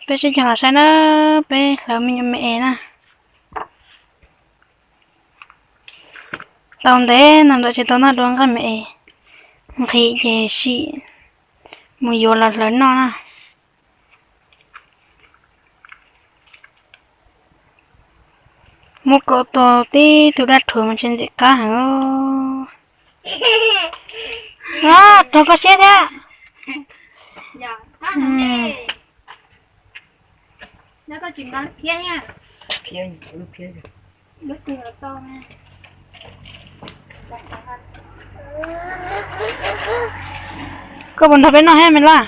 Peb sib cog los saib na, peb hlawv me nyuam me es na. Tau ntev no lawm tsis tau noj dua nqaij me es, nqhis ces sim mus yuav los hlawv noj na. Muab kaum tus tib tug dab rhuv mas tsis ntxim qab heev. Rau koj siab thiab. Koj puas nrog peb noj thiab me laj?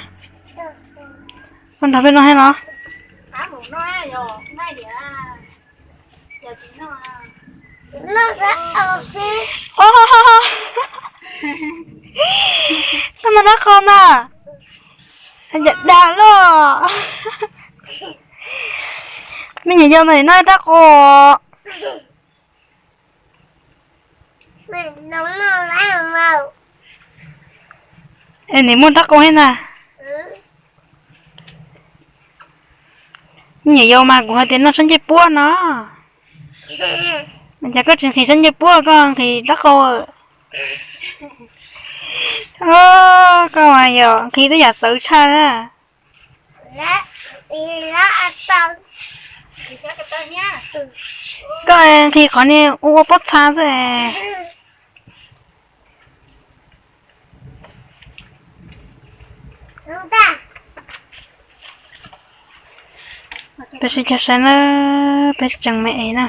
Koj nrog peb noj thiab los? Koj noj dab qau ntag. Yam dag loj. Me nyuam yaus no noj dab qau. Es nim muaj dab qau thiab ntag. Me nyuam yaus mas kuv hais tias noj sab ncej puab no. Cas koj tsis nqhis sab ncej puab, koj nqhis dab qau? Koj mas yog nqhis tej yam txawv tshaj na. Koj nqhis qhov niag ua ua pob txha xwb. Peb sib cog saib na, peb tseem me es na.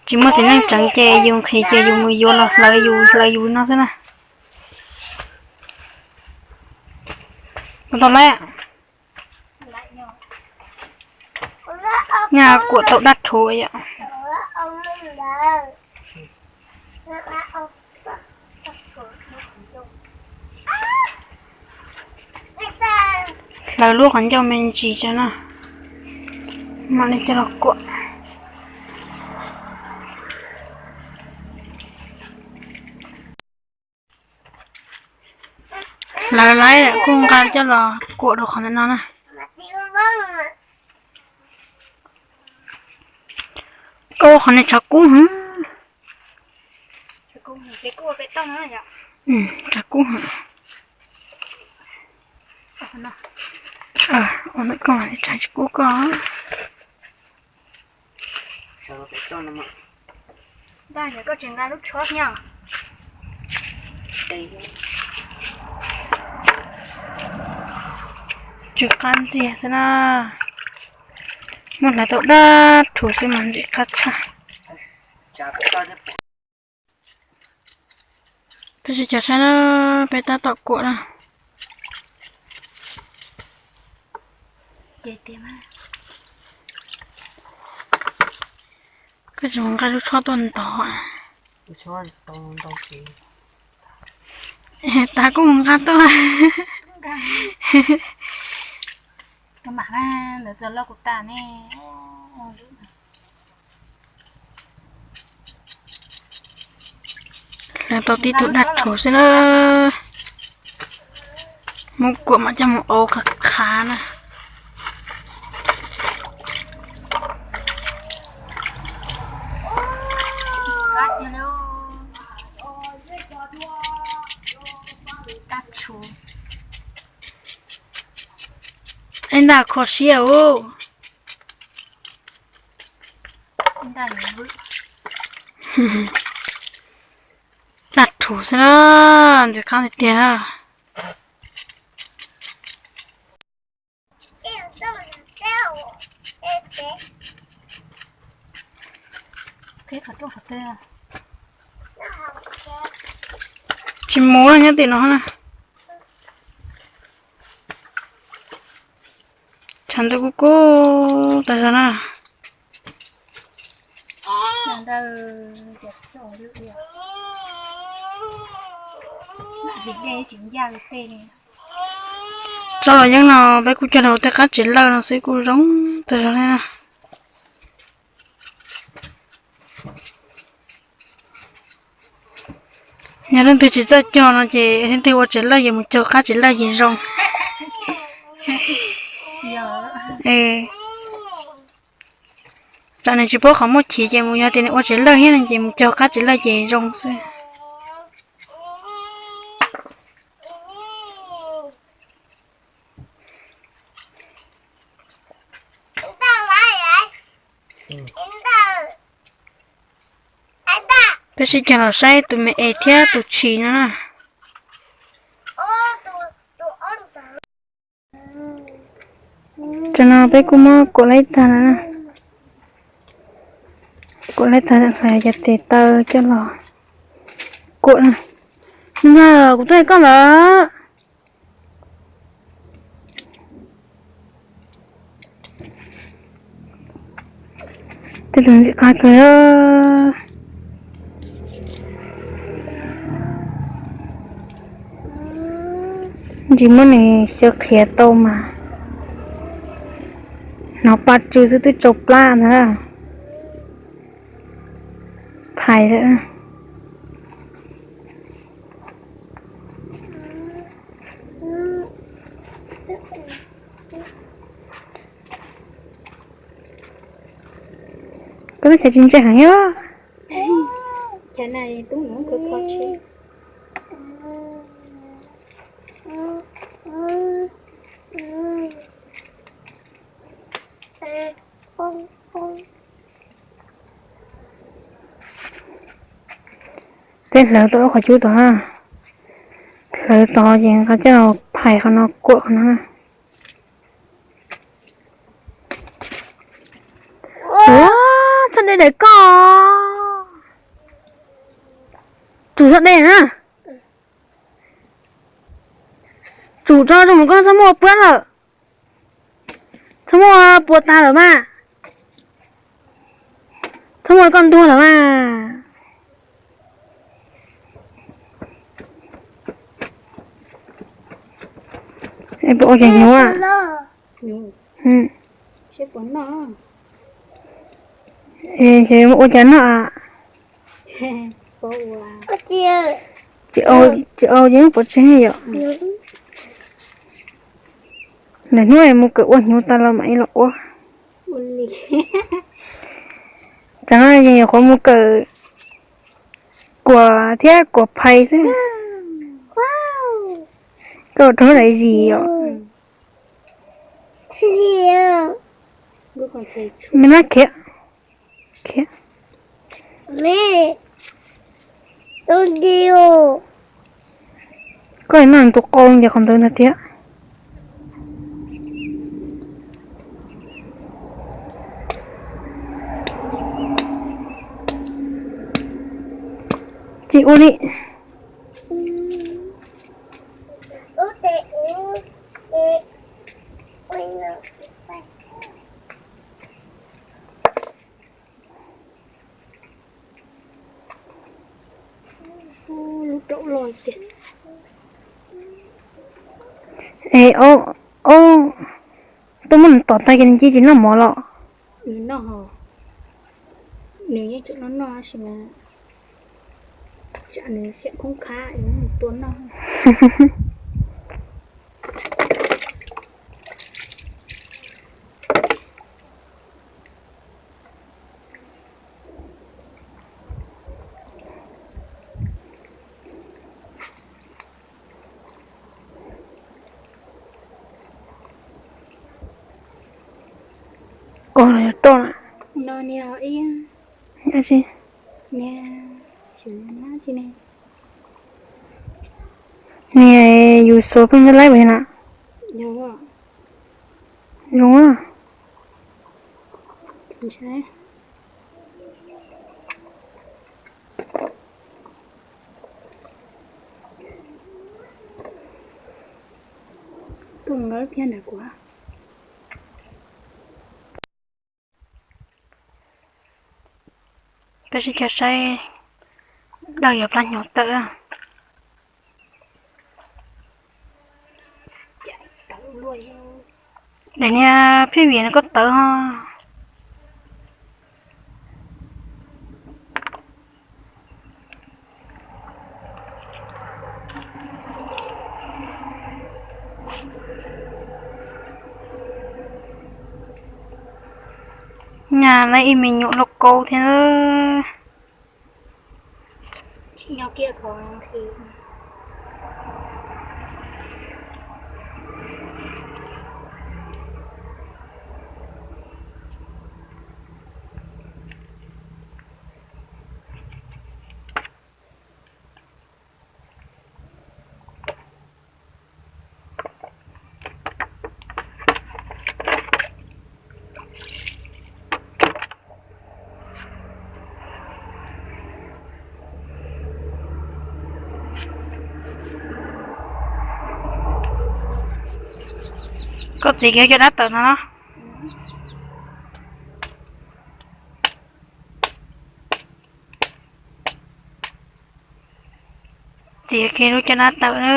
Tsis muaj txiv neej tseev ces yus nqhis ces yus mus yuav los hlawv yus hlawv yus no xwb na. Kuv tau lawm. Nyaj kuam tau dab rhuv yom. Hlawv lub qhov ncauj me ntsis tso na, mam li coj los kuam. Hlawv laib kuj nqa coj los kuam rau qhov ntawm no na. Koj ua qhov niag tshav kub heev. Tshav kub heev. Ua ntawm koj tshav kub koj. Tsw qab ntxiag xwb na. Muab hlawv tau dab rhuv xwb mas ntxim qab tshaj. Peb sib cog saib na, peb tab tom kuam na. Koj tsis mus nqa lub tshuab tuaj ntov? Tas kuj mus nqa tuaj. Hlawv tau tib tug dab rhuv xwb na. Muab kuam mam coj mus auv qhov qhav na. Ib nta kho siab os. Dab rhuv xwb na, ntxim qab tiag tiag na. Tsis mus nyob tim no na. Tshav ntuj kub kub tas zog na. Tso los yeeb no peb kuj cog rau tej qab tsev lawj no xwb kuj zoo tas zog li na. Yog leej twg tsis txawj cog no ces leej twg ua tsev lawj ces mus cog qab tsev lawj ces zoo. Tsam nws tsis paub qhov muaj chiv ces mus, yog tias nws ua tsis lawj thiab no ces mus cog qab tsis lawj ces zoo xwb. Peb sib cog los saib tus me es thiab tus tshis no na. Tam no peb kuj muab kuam laib tag no na. Kuam laib tag, cov tes taw coj los kuam na. Nws, kuv tuaj hais koj lawm. Tej tus ntxim qab kawg. Ntsis muab nws xyaw qhiav tau mas hnov pa tsw xwb twb tsau plab ntag. Phais lawm. Koj lub chaw tsis ntse heev os. Peb hlawv tau lub qhov cub tod na. Hlawv tod ces nqa coj los phais qhov no kuam qhov no na. Ua, txhob de daim koj. Tsum txhob de na. Tsum tso zoo koj txhob muab ua puab lawm. Txhob muab ua puas tas lawm mas. Txhob muab koj ntuag lawm mas. Puas ua cas hnyuv? Ua cas noj a? Tsis au ces pov tseg yom. Lwm hnub mus kawm ua hnyuv tas los mam li los ua. Tseem no ces nyuam qhuav mus kawm kuam thiab kuam phais xwb. Koj rau daim zis os. Me nab khiav, khiav. Koj noj tus qau nce qhov ntawd ntag thiab. Tsis ua li. Es, tuaj muab nws tom tag ces nws cia tsis noj mov los? Nws noj, nws yeej tseem noj noj tab sis mas tsam nws xiam khoob khab es mus tua noj. Koj los yog roj na? No niag ib, niag, niag yus xuas pheej laib laib na. Zoo a. Tuaj nkawd thiab ntawm kuv. Peb sib cog saib dawj yog plab hnyuv tawm. Daim niag phij vias no koj tawv ho. Nyaj lawv ib me nyuam lauj kaub thiab. Koj txiav kiag cov dab tawm no no. Txiav kiag lub cov dab tawm na.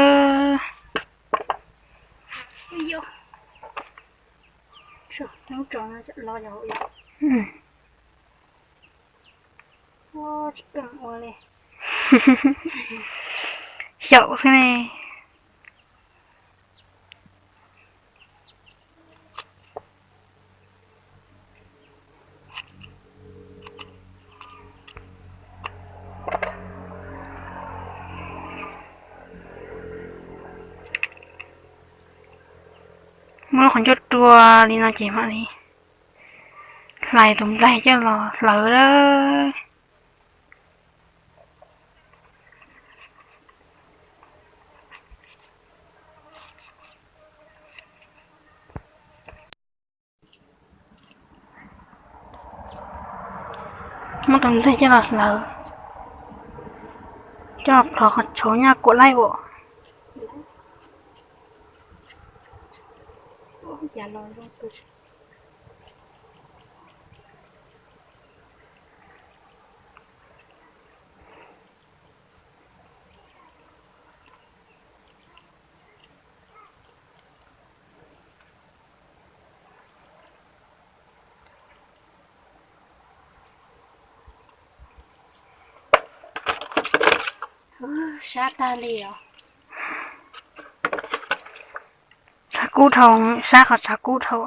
Xyaum xwb ne. Muab lub qhov ncauj rua li no ces mam li hlais tus nplaig coj los hlawv lawm. Muab tus nplaig coj los hlawv, coj plhov qhov tshauv nyaj kuam laij uas. Sab tag li os. Tshav kub dhau, sab qhov tshav kub dhau.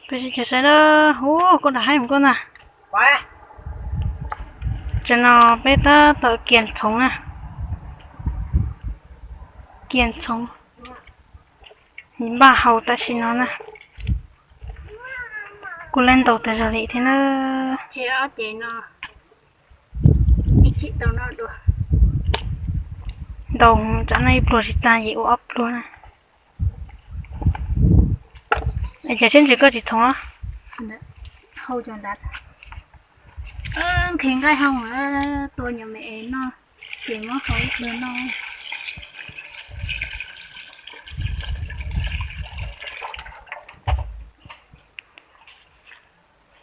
Peb sib cog saib na, hu koj nram haib mus koj ntag. Tam no peb tab tom kiag ntxhoov na, kiag ntxhoov, npaj hau tam sim no na. Kuj laib ntau tas zog li thiab na. Ntau, tsam no ib pluag tsis tag ces ua ob pluag na. Ces seb ntshe koj tsis txhoov los? Nqhis nqaij hau, tua nyuam me es noj, ces muab hau ib pluag noj.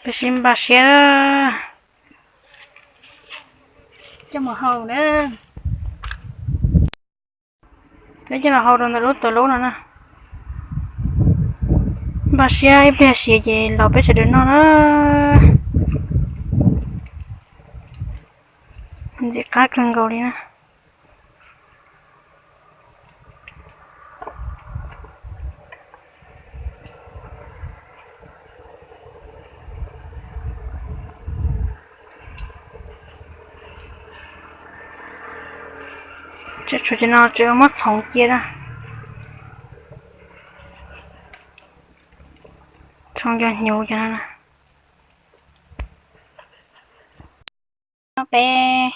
Peb sib npaj siab coj mus hau na. Peb coj los hau rau ntawm lub tawm lub no na. Npaj siab ib pliag siav ces los peb sawv daws noj na. Ntxim qab kawg nkaus li na. Tseem tshuav cov no tseem muab txhoov cia na. Txhoov cov hnyuv cov no na. Peb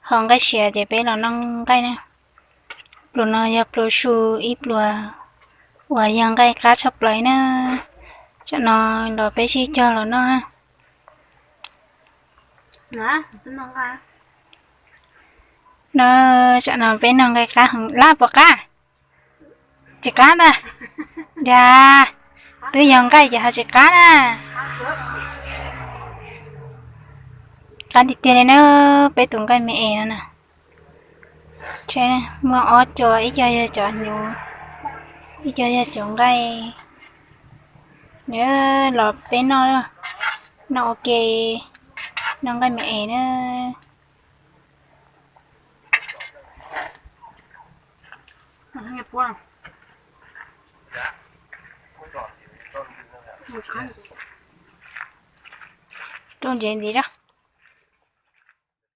hau nqaij siav ces peb los noj nqaij na. Pluas no yog pluas su ib pluas uas yog nqaij qab tshaj plaws na. Tsam no los peb sib cog los noj na. No, tsam no peb noj nqaij qab heev lab puas qab? Tsis qab ntag. Tiag, twb yog nqaij ces ho tsis qab na. Qab tiag tiag li na, peb tus nqaij me es no na. Muaj ob co, ib co yog cov hnyuv, ib co yog cov nqaij. Nws los peb noj, noj ua ke, noj nqaij me es na. Rau ntsev ntxiv na.